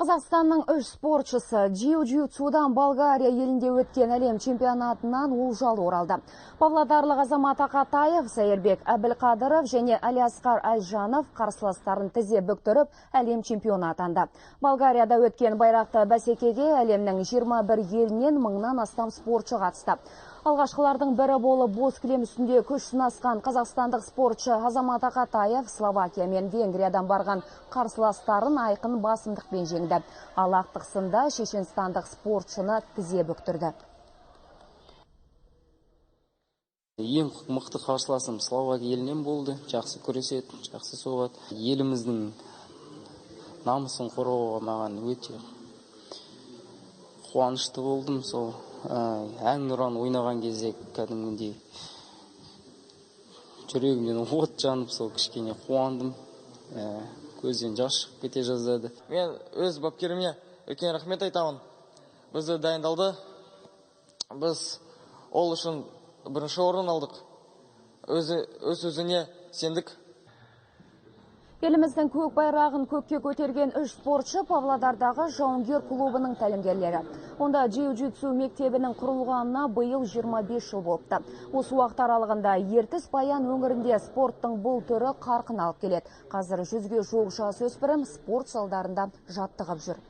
Қазақстанның үш спортшысы джиу-джитсудан Болгария елінде өткен әлем чемпионатынан олжалы оралды. Павлодарлық Азамат Ақатаев, Саирбек Әбілқадыров және Әлиасқар Әлжанов қарсыластарын тізе бүктіріп, әлем чемпионы атанды. Болгарияда өткен байрақты бәсекеге әлемнің 21 елінен мыңнан астам спортшы қатысты. Алғашқылардың бірі болып бос кілем үстінде күш сынасқан қазақстандық спортшы Азамат Ақатаев Словакия мен Венгриядан барған қарсыластарын айқын басымдықпен жеңді. Ал ақтық сында шешенстандық спортшыны тізе бүктірді. Ең мықты қарсыласым Словакия елінен болды. Жақсы күреседі, жақсы соғады. Еліміздің намысын қорғауға маған өте қуанышты болдым. Сол Әнұран ойнаған кезде кәдімгідей жүрегімнен от жанып, сол кішкене қуандым, көзден жас шығып кете жаздады. Мен өз бапкеріме үлкен рахмет айтамын. Бізді дайындалды. Біз ол үшін бірінші орын алдық. Өз өзіне сендік. Еліміздің көк байрағын көкке көтерген үш спортшы Павлодардағы жауынгер клубының тәлімгерлері. Онда джиу-джитсу мектебінің құрылғанына биыл 25 жыл болыпты. Осы уақыт аралығында Ертіс Баян өңірінде спорттың бұл түрі қарқын алып келеді. Қазір 100-ге жуық жасөспірім спорт залдарында жаттығып жүр.